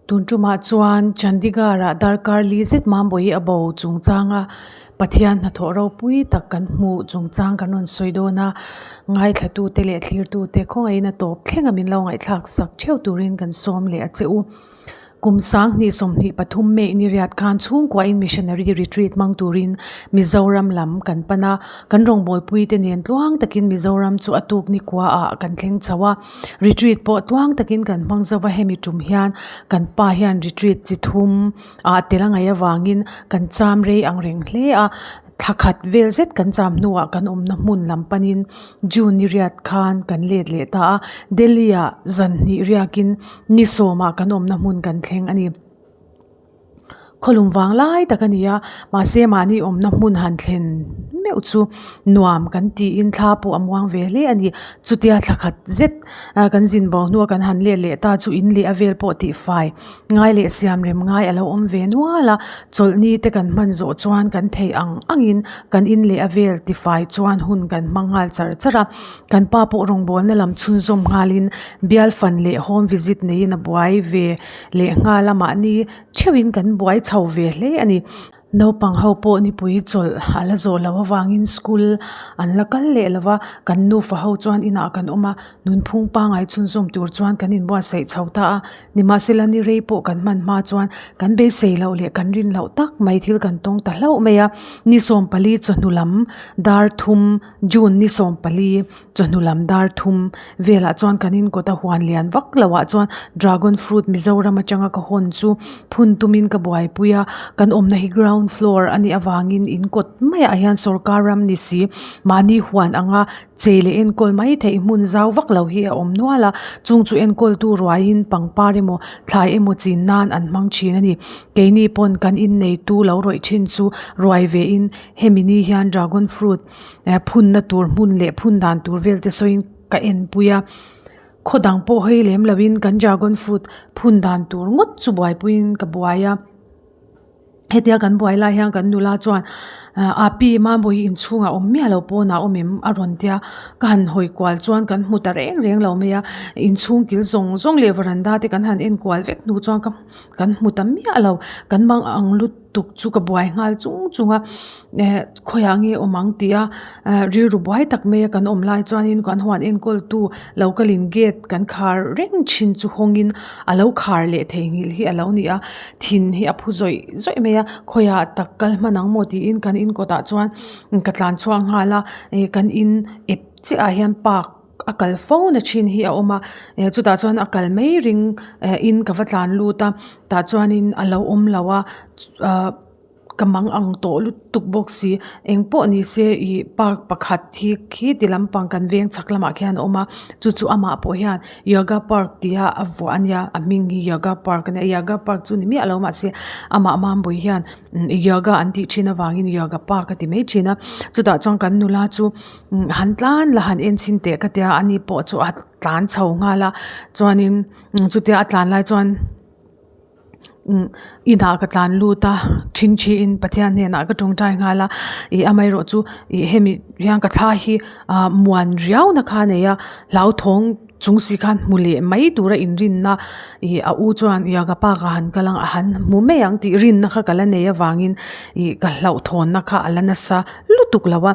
Tun tumah chuan Chandigarh-ah darkar li zet Mambawi a bo chungchanga Pathian hnathawh ropui tak kan hmuh chungchang kan rawn sawi dawn a, ngaithlatute leh thlirtute khawngaihin a tawp thleng a min lo ngaihthlak sak theuh turin kan sawm leh a che u. Kum 2023 May ni riat khan chhungkuain Missionary Retreat hmang turin Mizoram lam kan pan a, kan rawngbawlpuite nen tluang takin Mizoram chu a tuk ni kuaah kan thleng chho a. Retreat pawh tluang takin kan hmang zo va, hemi tum hian kan pa hian retreat chi thum ah tel a ngaih avangin kan cham rei ang reng hle a, thla khat vel zet kan cham hnuah kan awmna hmun lam panin June ni riat khan kan let leh ta a, Delhi ah zan hnih riakin ni sawmah kan awmna hmun kan thleng a ni. Khawlum vang lai tak a ni a, mahse mahni awmna hmun han thlen meuh chu nuam kan tiin thla pawh a muang ve hle a ni. Chutia thla khat zet ah kan zin bo hnua kan han let leh ta chu in leh a vel pawh tihfai ngai leh siam rem ngai a lo awm ve nual a, chawlhni te kan hman zawh chuan kan theih ang angin kan in leh a vel tifai chuan hun kan hmang nghal char char a, kan pa pawh rawngbawlna lam chhunzawm nghalin bial fan leh home visit neiin a buai ve leh nghal a mahni theuhin kan buai chho ve hle a ni. Naupang ho pawh nipui chawlh a la zawh loh avangin school an la kal leh lo va, kan nufa ho chuan inah kan awm a, nunphung pangngai chhunzawm tur chuan kan inbuatsaih chho ta a, nimahsela ni rei pawh kan hman hma chuan kan beisei loh leh kan rin loh tak mai thil kan tawng ta hlauh mai a, ni 14 chawhnu lam dar thum June ni 14 Chawhnu lam dar thum velah chuan kan inkawt a huan lian vak loh ah chuan dragon fruit Mizoram atanga ka hawn chu phun tumin ka buaipui a, kan awmna hi ground floor a nih avangin inkawt maiah hian sawrkar ram ni si mahni huan anga chei leh enkawl mai theih hmun zau vak lo hi a awm nual a, chung chu enkawltu ruaiin pangpar emaw thlai emaw chin nan an hmang thin a ni. Keini pawn kan inneitu lo rawih thin chu ruai vein hemi ni hian dragon fruit eh phunna tur hmun leh phun dan tur vel te sawiin ka en pui a khaw dang pawh hawi lem loin kan dragon fruit phun dan tur ngawt chu buaipuiin ka buai a hetia kan buai lai hian kan nula chuan ah api mambawi inchhungah awm miah lo pawnah awm em a rawn tia ka han hawi kual chuan kan hmu ta reng reng lo mai a inchhung kil zawng zawng leh varanda te kan han en kual vek hnu chuan ka kan hmu ta miah lo kan mang ang lut tuk chu ka buai nghal chung chung a eh khawiah nge awm ang tih a eh rilru buai tak mai a kan awm lai chuanin kan huan enkawl tu lo kalin gate kan khar reng thin chu hawngin a lo khar leh theihnghilh hi a lo ni a thin hi a phu zawih zawih mai a khawiah tak kal hman ang maw tiin kan in kawtah chuan ka tlan chhuak nghal a eh kan in ep chiah ah hian park a kal fo na thin hi a awm a eh chutah chuan a kal mai ring eh in ka va tlan lut a tah chuanin a lo awm lo a ahh ka mang ang tawh lutuk bawk si engpawh ni se ih park pakhat hi khi ti lampang kan veng chhak lamah khian a awm a chu chu amah pawh hian yoga park tih a a vuah a nia a hming hi yoga park a nia yoga park chu ni miah lo mahse amah mambawi hian yoga an tih thin avangin yoga park a ti mai thin a chutah chuan kan nula chu han tlan la han en chhin teh ka tia ani pawh chu a tlan chho nghal a chuanin chutia a tlan lai chuan inah ka tlan lut a then thiin Pathian hnenah ka tawngtai nghal a ih amaherawh chu ih hemi hian ka thla hi ah muan riau na kha a nei a hlauthawng chung si khan hmu leh mai tura inrinna ih a u chuan yoga park ah han kal ang a han hmu mai ang tih rinna kha ka la nei avangin ih ka hlauhthawnna kha a la nasa lutuk lo a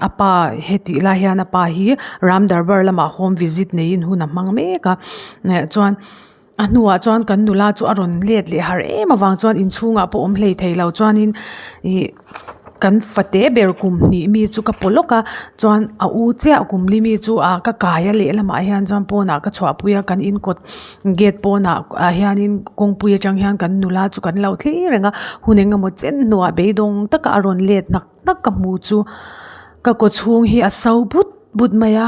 a pa hetih lai hian a pa hi ram darbar lamah home visit neiin hun a hmang mek a eh chuan a hnuah chuan kan nula chu a rawn let leh har em avang chuan inchhungah pawh awm hlei thei lo chuanin ih kan fate ber kum hnih mi chu ka paw lawk a chuan a u chiah kum li mi chu ah ka kai a lehlamah hian chuan pawnah ka chhuahpui a kan in kawt gate pawnah ah hianin kawngpui atang hian kan nula chu kan lo thlir reng a hun eng emaw chen hnuah beidawng taka a rawn let hnak hnak ka hmu chu ka kaw chhung hi a so but but mai a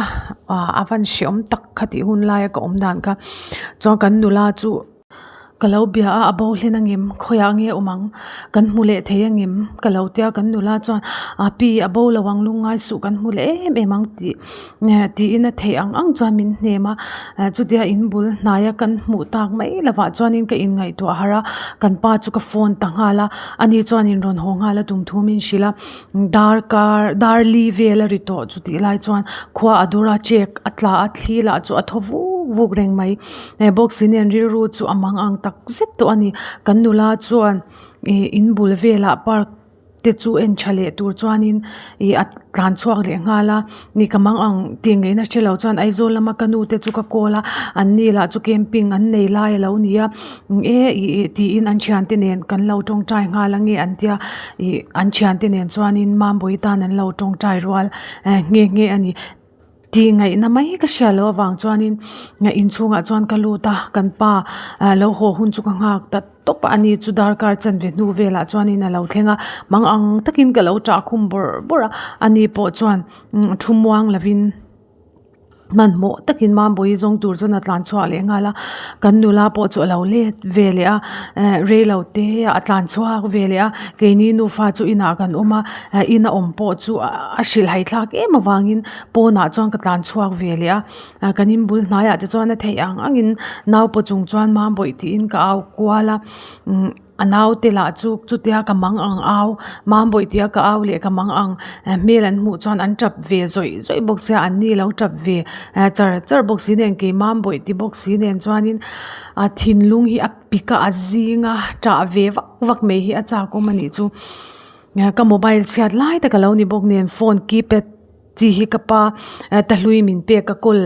ah a van hreawm tak kha tih hun laia ka awm dan kha chuan kan nula chu. Ka lo bia a, a bo hlen angem khawiah nge awm ang kan hmu leh thei angem ka lo tia kan nula chuan a pi a bo lo ang lungngai suh kan hmu leh em em ang tih tiin a theih ang ang chuan min hnem a chutia in bul hnaia kan hmuh tak mai lovah chuanin ka inngaihtuah harh a kan pa chu ka phone ta nghal a ani chuanin rawn haw nghal a tum thu min hrilh a darkar dar li vel a ri tawh chutih lai chuan khua a dur a check a tla a thli lah chu a thaw vuk. vuk reng mai. He bawk si nen rilru chu a mang ang tak zet tawh a ni. Kan nula chuan ih in bul velah park te chu en tha leh tur chuanin ih a tlan chhuak leh nghal a ni ka mang ang tih ngaihna hre lo chuan Aizawl lama ka nu te chu ka call a an ni lah chu camping an nei lai alo ni a e ih ih tiin an thiante nen kan lo tawngtai nghal ange an tia ih an thiante nen chuanin Mambawi tan an lo tawngtai rual eh nghe nghe a ni. Tih ngaihna mai ka hria loh avang chuanin inchhungah chuan ka lut a, kan pa lo haw hun chu ka nghak ta tawp a, ani chu darkar chanve hnu velah chuanin a lo thleng a, mang ang takin ka lo ṭah khum bawrh bawrh a, ani pawh chuan thu muang lovin hmanhmawh takin Mambawi zawng tur chuan a tlan chhuak leh nghal a, kan nula pawh chu a lo let ve leh a, rei lo te ah a tlan chhuak ve leh a, keini nufa chu inah kan awm a, ina awm pawh chu a hrilhhai thlak em avangin pawnah chuan ka tlan chhuak ve leh a, kan in bul hnaiah te chuan a theih ang angin naupaw chung chuan Mambawih tiin ka au kual a, a naute lah chu chutia ka mang ang au Mambawih tia ka au leh ka mang ang hmel an hmuh chuan an tap ve zawih zawih bawk sia an ni lo tap ve char char bawk si nen kei Mambawih ti bawk si nen chuanin a thinlung hi a pik a a zing a tah ve vak vak mai hi a chak awm a nih chu. Ka mobile chhiat lai tak a lo ni bawk nen phone keypad chi hi ka pa tahlui min pek a kawl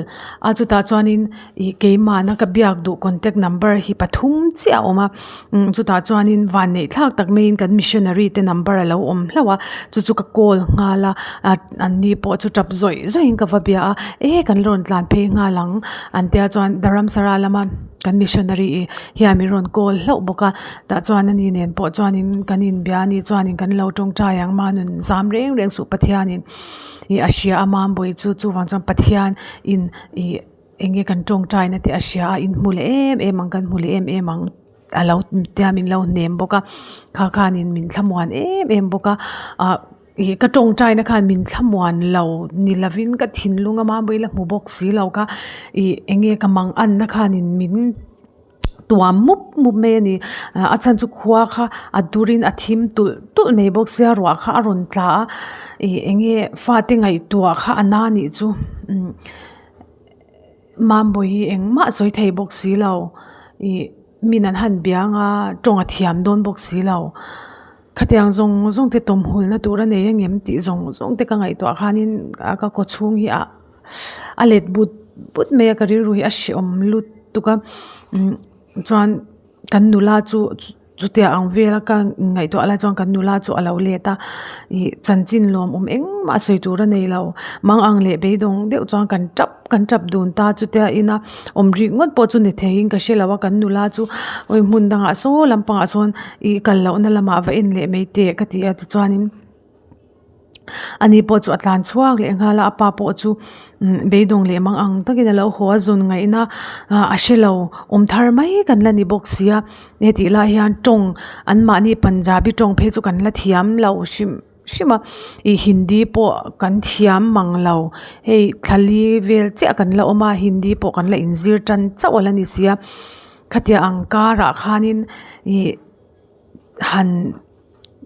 a chutah chuanin ih keimahna ka biak duh contact number hi pathum chiah a awm a chutah chuanin vanneih thlak tak maiin kan missionary te number a lo awm hlauh a chu chu ka call nghal a an ni pawh chu tap zawih zawihin ka va bia a e kan rawn tlan phei nghal ang an tia chuan Dharamsala lama kan missionary ih hian min rawn call hlauh bawk a tah chuan ani nen pawh chuanin kan inbia a ni chuanin kan lo tawngtai ang mahni zam reng reng suh Pathianin ih a hria a Mambawi chu chuvang chuan Pathian in ih eng nge kan tawngtai na tih a hria a in hmu leh em em ang kan hmu leh em em ang a lo tia min lo hnem bawk a kha khanin min thlamuan em em bawk a ah. Ih ka tawngtaina khan min thlamuan lo ni lovin ka thinlung a Mambawi la hmu bawk si lo kha ih eng nge ka mang anna khanin min tuam mup mup mai a ni a chhan chu khua kha a durin a thim tulh tulh mai bawk sia ruah kha a rawn tla a ih eng nge fate ngaihtuah kha a na nih chu umm Mambawi hi engmah sawi thei bawk si lo ih min an han biang a tawng a thiam dawn bawk si lo. Khatiang zawng zawng te tawmhulna tur a nei angem tih zawng zawng te ka ngaihtuah khanin a ka kaw chhung hi a a let but but mai a ka rilru hi a hrehawm lutuk a umm chuan kan nula chu chutia ang vela ka ngaihtuah lai chuan kan nula chu a lo let a ih chanchin lawmawm engmah sawi tur a nei lo mang ang leh beidawng deuh chuan kan tap. Kan tap dun ta chutia ina awm rik ngawt pawh chu ni theiin ka hre lo a kan nula chu awi hmun dangah saw lampangah sawn ih kal lohna lamah va en leh mai teh ka ti a tichuanin ani pawh chu a tlan chhuak leh nghal a a pa pawh chu beidawng leh mang ang takin a lo haw a zun ngaihna a hre lo awm thar mai kan la ni bawk sia hetih lai hian tawng anmahni punjabi tawng phei chu kan la thiam lo hrim. hrim a ih hindi pawh kan thiam mang lo hei thla li vel chiah kan la awm a hindi pawh kan la inzir tan chauh a la ni sia khatiang ang karah khanin ih han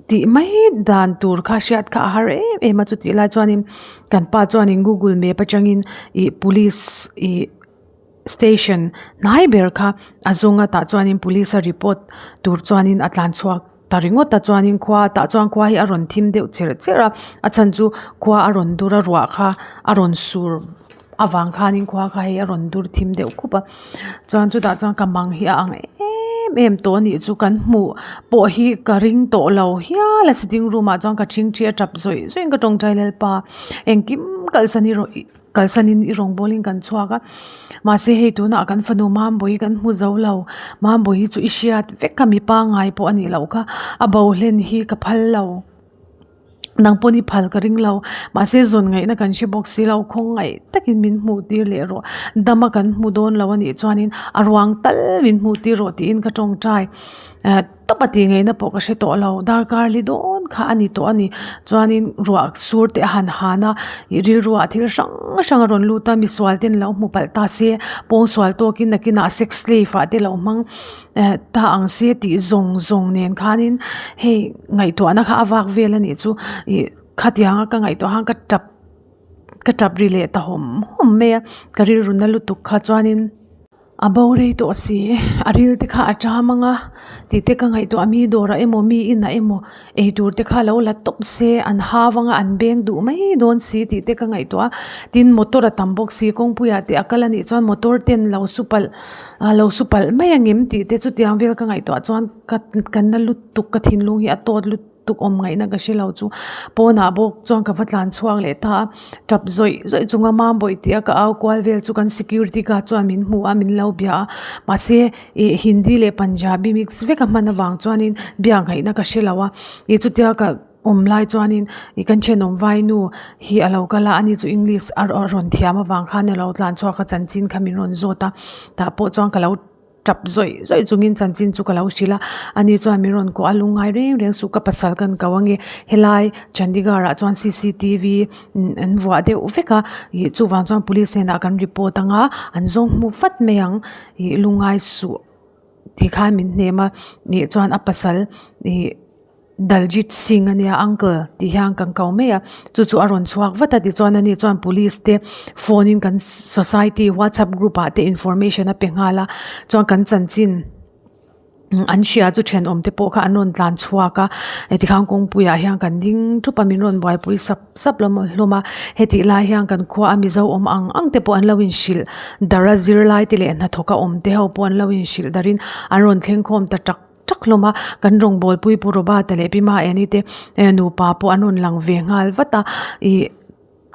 tih mai dan tur kha hriat kha a har em em a chutih lai chuanin kan pa chuanin google map atangin ih police ih. Station hnai ber kha a zawng a tah chuanin police a report tur chuanin a tlan chhuak ta ringawt a chuanin khua tah chuan khua hi a rawn thim deuh cherh cherh a a chhan chu khua a rawn dur a ruah kha a rawn sur avang khanin khua kha hei a rawn dur thim deuh khup a chuan chutah chuan ka mang hi a ang em em tawh a nih chu kan hmuh pawh hi ka ring tawh lo hial a sitting room ah chuan ka ṭhingṭhi a ṭap zawih zawih in ka ṭawngṭai lalpa engkim kalsan hi rawh ih. Kalsanin i rawngbawlin kan chhuak a, mahse hei tunah kan fanu Mambawi kan hmu zo lo, Mambawi hi chu i hriat vek a mi pangngai pawh a nih loh kha, a bo hlen hi ka phal lo, nang pawn i phal ka ring lo, mahse zawn ngaihna kan hre bawk si lo, khawngaih takin min hmuh tir leh rawh, dama kan hmu dawn lo a nih chuanin a ruang tal min hmuh tir rawh tiin ka tawngtai. Tawp a tih ngaihna pawh ka hre tawh lo darkar li dawn kha a ni tawh a ni chuanin ruah sur te a han han a ih rilruah thil hrang hrang a rawn lut a misual ten lo hmu palh ta se pawngsual tawkin nakinah sex slave ah te lo hmang eh ta ang se tih zawng zawng nen khanin hei ngaihtuahna kha a vak vel a nih chu ih khatianga ka ngaihtuah khan ka tap ka tap ri leh ta hawm hawm mai a ka rilru na lutuk kha chuanin. A bo rei tawh si, a ril te kha a ṭam ang a tih te ka ngaihtuah a, mi dawrah emaw mi inah emaw eitur te kha lo la tawp se an hau ang a an beng duh mai dawn si tih te ka ngaihtuah a, tin motor a tam bawk si kawngpuiah te a kal a nih chuan motor ten lo su palh ah lo su palh mai ang em tih te chutiang vel ka ngaihtuah chuan ka ka na lutuk ka thinlung hi a tawt lutuk. tuk awm ngaihna ka hre lo chu pawnah bawk chuan ka va tlan chhuak leh ta a tap zawih zawih chunga mambawi tih a ka au kual vel chu kan security guard chuan min hmu a min lo bia a mahse ih hindi leh punjabi mix vek a hman avang chuanin biak ngaihna ka hre lo a ih chutia ka awm lai chuanin ih kan thenawm vainu hi a lo kal a ani chu english a rawn thiam avang khan a lo tlan chhuak a chanchin kha min rawn zawt a tah pawh chuan ka lo. Tap zawih zawih chungin chanchin chu ka lo hrilh a, ani chuan min rawn kuah a lungngai reng reng suh ka pasal kan ko ange helai Chandigarh ah chuan cctv an vuah deuh vek a ih chuvang chuan police hnenah kan report anga an zawng hmu vat mai ang ih lungngai suh ti khan min hnem a ih chuan a pasal ih. Daljit Singh ania uncle tih hian kan ko mai a chu chu a rawn chhuak vat a tichuan ani chuan police te phone in kan society whatsapp group ah te information a pe nghal a chuan kan chanchin an hria chu thenawm te pawh kha an rawn tlan chhuak a tikhan kawngpui ah hian kan ding thup a min rawn buaipui sap sap hlawm a hetih lai hian kan khua a mizo awm ang ang te pawh an lo inhrilh darh a zirlai te leh hnathawk a awm te ho pawh an lo inhrilh darh in an rawn thleng khawm ta tak tak hlawm a kan rawngbawlpui Pu Robert-a leh Pi Maeni te eh nupa pawh an rawn lang ve nghal vat a ih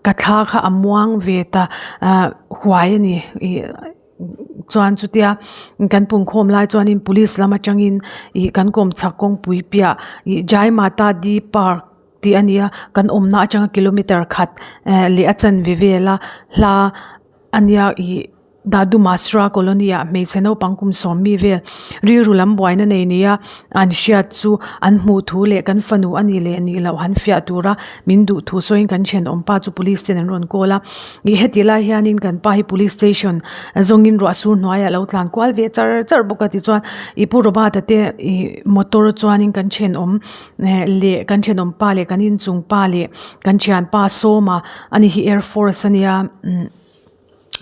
ka thla kha a muang ve ta ah huai a ni ih chuan chutia kan punkhawm lai chuanin police lam atangin ih kan kawmchhak kawngpui piah ih Jai Mata Di Park tih a ni a kan awmna atanga kilometer khat eh leh a chanve vela hla a nia ih. Dadu Masra colony ah hmeichhe naupang kum sawm mi vel rilru lam buaina nei nia an hriat chu an hmuh thu leh kan fanu a nih leh nih loh han fiah tura min duh thu sawiin kan thenawm pa chu police ten an rawn call a ih heti lai hianin kan pa hi police station zawngin ruah sur hnuaiah a lo tlan kual ve char char bawk a tichuan ih pu Robert-a te ih motor chuanin kan thenawm leh kan thenawm pa leh kan inchung pa leh kan thianpa Sawma ani hi air force ania umm.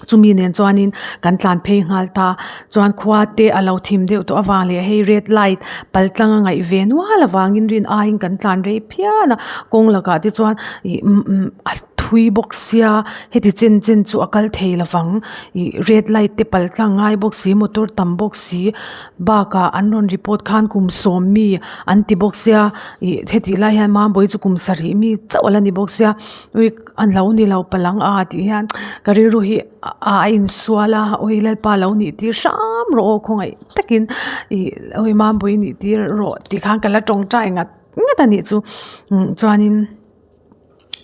Chumi nen chuanin kan tlan phei nghal ta chuan khua te a lo thim deuh tawh avang leh hei red light pal tlang a ngaih ve nual avangin rin aiin kan tlan rei phian a kawng lakah te chuan ih umm a thui bawk sia heti chen chen chu a kal thei lovang ih red light te pal tlang ngai bawk si motor tam bawk si bakah an rawn report khan kum sawm mi an ti bawk sia ih hetih lai hian mambawi chu kum sarih mi chauh a la ni bawk sia A lo ni lo palang a tih hian ka rilru hi a insual a awi lalpa lo nih tir hram rawh aw khawngaih takin ih awi mambui nih tir rawh tih khan ka la tawngtai ngat ngat a nih chu chuanin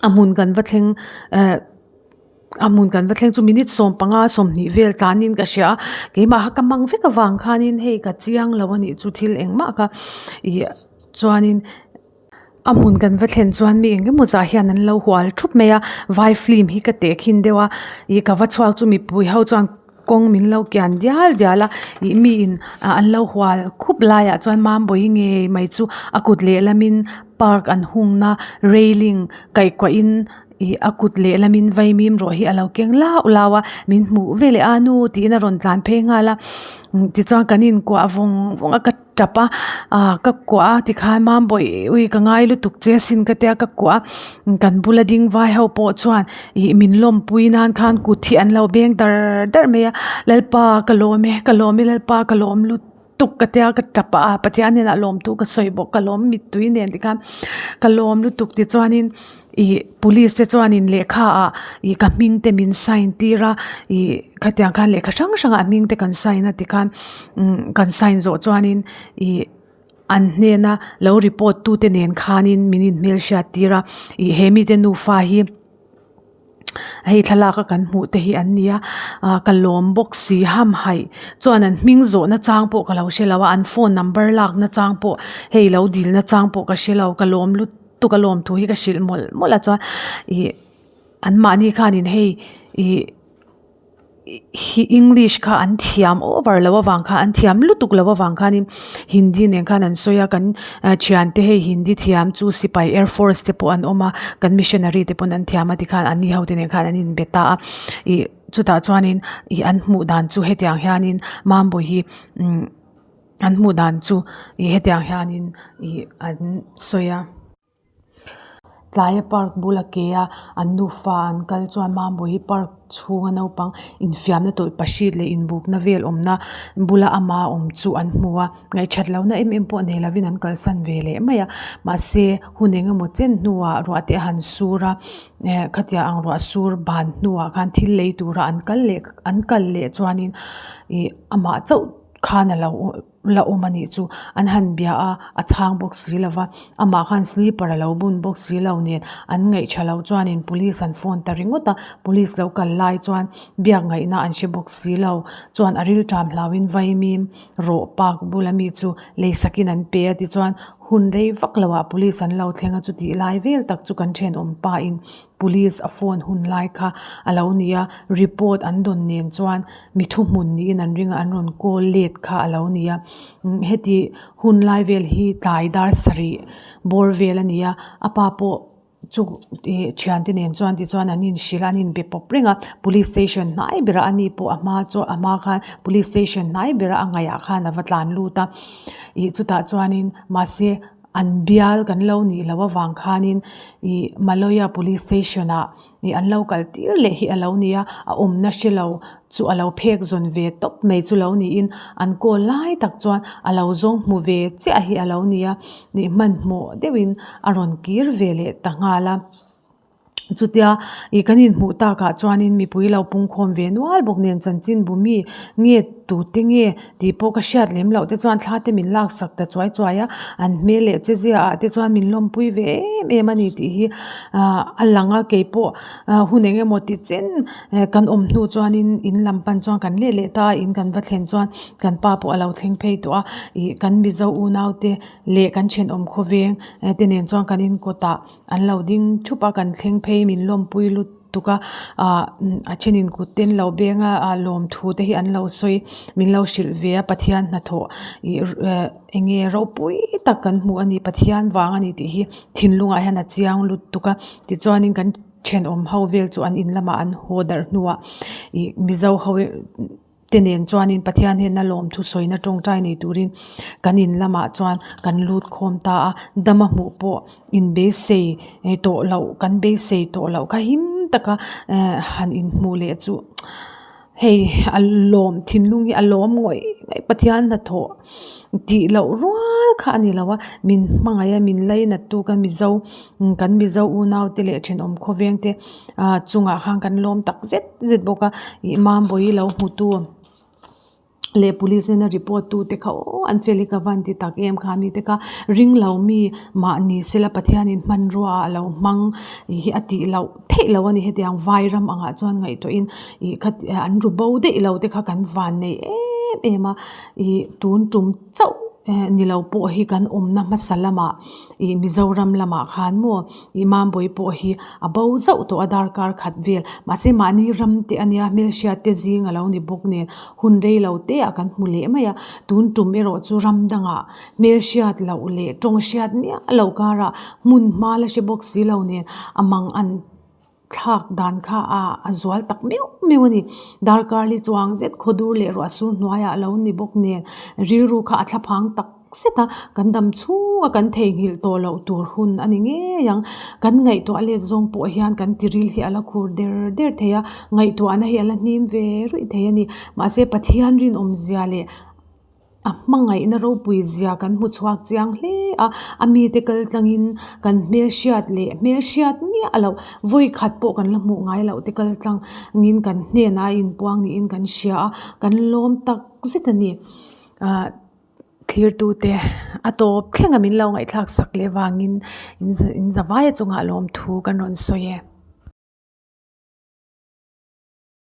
a hmun kan va thleng eh a hmun kan va thleng chu minute 15 20 vel tlanin ka hria a keimah kha ka mang vek avang khanin hei ka chiang lo a nih chu thil engmah kha ih chuanin. A hmun kan va thlen chuan mi eng emaw zah hian an lo hual thup mai a vai film hi ka teh khin deuh a ih ka va chhuak chu mipui ho chuan kawng min lo kian dial dial a ih mi in ah an lo hual khup laiah chuan mambawi ngei mai chu a kut lehlamin park an hungna railing kaihkuahin ih a kut lehlamin vaimim rawh hi a lo keng lau lau a min hmuh veleh a nu tiin a rawn tlan phei nghal a tichuan kan inkuah vawng vawng a ka. tap a ah ka kuah a tikhan mambawi ui ka ngai lutuk che asin ka tia ka kuah a kan bula ding vai ho pawh chuan ih min lawmpui nan khan kut hi an lo beng dar dar mai a lalpa ka lawm e ka lawm e lalpa ka lawm lutuk ka tia ka tap a pathian hnenah lawm thu ka sawi bawk ka lawm mittui nen tikhan ka lawm lutuk tichuanin ih police te chuanin lehkha ah ih ka hming te min sign tir a ih khatiang khan lehkha hrang hrang ah hming te kan sign a tikhan umm kan sign zawh chuanin ih an hnena lo report tu te nen khanin min in hmelhriat tir a ih he mite nufa hi hei thlalak a kan hmuh te hi an ni a ah ka lawm bawk si hamhaih chuan an hming zawh na chang pawh ka lo hre lo a an phone number lak na chang pawh hei lo dil na chang pawh ka hre lo ka lawm lut tuk a lawm thu hi ka hrilh mawlh mawlh a chuan ih an mahni khanin hei ih hi english kha an thiam over loh avang khan an thiam lutuk loh avang khanin hindi nen khan an sawi a kan thiante hei hindi thiam chu sipai air force te pawh an awm a kan missionary te pawn an thiam a tikhan an ni ho te nen khan an inbe ta a ih. Chutah chuanin ih an hmuh dan chu hetiang hianin Mambawihi umm an hmuh dan chu ih hetiang hianin ih an sawi a. Tlaia park bula ke a an nufa an kal chuan Mambawihi park chhunga naupang infiamna tawlhpahrit leh inbukna vel awmna bula ama awm chu an hmu a ngaihthat lohna em em pawh nei lovin an kalsan ve leh mai a mahse hun eng emaw chen hnuah ruah te a han sur a eh khatiang ang ruah sur ban hnuah khan thil lei tura an kal leh an kal leh chuanin ih amah chauh khan a lo la awm a nih chu an han bia a a chhang bawk si lo va amah khan slipper a lo bun bawk si lo nen an ngaih tha lo chuanin police an phone ta ringawt a police lo kal lai chuan biak ngaihna an hre bawk si lo chuan a rilṭam hlauhin vaimim rawh park bula mi chu lei sakin an pe a tichuan hun rei vak lo ah police an lo thleng a chutih lai vel tak chu kan thenawm pa in police a phone hun lai kha a lo ni a report an dawn nen chuan. Mi thuhmun niin an ring a an rawn call let kha a lo ni a heti hun lai vel hi tlai dar sarih bawr vel a ni a a pa pawh chu ih thiante nen chuan tichuan an inhrilh a an inbe pawp reng a police station hnai berah a ni pawh a hma chu a hma khan police station hnai bera a ngaihah khan a va tlan lut a ih chutah chuanin mahse an bial kan lo nih loh avang khanin ih maloya police station ah. Ih an lo kal tir leh hi a lo ni a a awmna hre lo chu a lo phek zawn ve tawp mai chu lo niin an kawl lai tak chuan a lo zawng hmu ve chiah hi a lo ni a nih hmanhmawh deuhin a rawn kir ve leh ta nghal a chutia ih kan inhmuh takah chuanin mipui lo pungkhawm ve nual bawk nen chanchinbu mi nge tute nge tih pawh ka hriat lem loh te chuan thla te min laksak ta chuai chuai a an hmel leh che zia ah te chuan min lawmpui ve em em a ni tih hi ahh a lang a keipawh ah hun eng emaw ti chen kan awm hnu chuanin in lam pan chuan kan let leh ta a in kan va thlen chuan kan pa pawh a lo thleng phei tawh a ih kan mizo unau te leh kan thenawm khawveng te nen chuan kan inkawt ah an lo ding thup a kan thleng phei min lawmpui lut tuk a ah a thenin kut te an lo beng a ah lawmthu te hi an lo sawi min lo hrilh ve a Pathian hnathawh ih eh eng nge ropui tak kan hmuh a ni Pathian vang a ni tih hi thinlungah hian a chiang lutuk a tichuanin kan thenawm ho vel chu an in lamah an haw darh hnuah ih mizo ho te nen chuanin Pathian hian a lawmthu sawina tawngtai nei turin kan in lamah chuan kan lut khawm ta a dama hmuh pawh inbeisei tawh loh kan beisei tawh loh kha him taka eh han inhmuh leh chu hei a lawm thinlung hi a lawm ngawih ngawih Pathian hnathawh tih loh rual kha a ni lo a min hmangaih a min lainat tu kan mizo kan mizo unau te leh thenawm khawveng te ah chungah khan kan lawm tak zet zet bawk a ih mambawi lo hmu tu leh police hnena report tu te kha aw an fel hi ka van ti tak em kha mi te kha ring lo mi mahni sela Pathianin hmanrua ah alo hmang hi a tih loh theih loh a ni hetiang vai ram angah chuan ngaihtuahin ih kha an ru bo daih lo te kha kan van nei em em a ih tun tum chauh eh ni lo pawh hi kan awmna hmasa lamah ih Mizoram lamah khan maw ih Mambawi pawh hi a bo zauh tawh a darkar khat vel mahse mahni ram te a nia hmelhriat te zing a lo ni bawk nen hun rei lo te ah kan hmu leh mai a tun tum erawh chu ram dangah hmelhriat loh leh tawng hriat miah loh karah hmun hma la hre bawk si lo nen a mang an thlak dan kha ah a zual tak meuh meuh a ni darkar li chuang zet khawdur leh ruah sur hnuaiah a lo ni bawk nen rilru kha a thlaphang tak zet a kan dam chhung a kan theihnghilh tawh loh tur hun a ni ngei ang kan ngaihtuah let zawng pawh hian kan tiril hi a la khur der der thei a ngaihtuahna hi a la hnim ve ruih thei a ni mahse Pathian rinawmzia leh A hmangaihna ropui zia kan hmu chhuak chiang hle a, a mite kal tlangin kan hmelhriat leh hmelhriat miah loh vawi khat pawh kan la hmuh ngai loh te kal tlangin kan hnenah a inpuang niin kan hria a, kan lawm tak zet a ni. Ahh thlirtute a tawp thleng a min lo ngaihthlak sak leh vangin in zavai a chungah lawmthu kan rawn sawi e.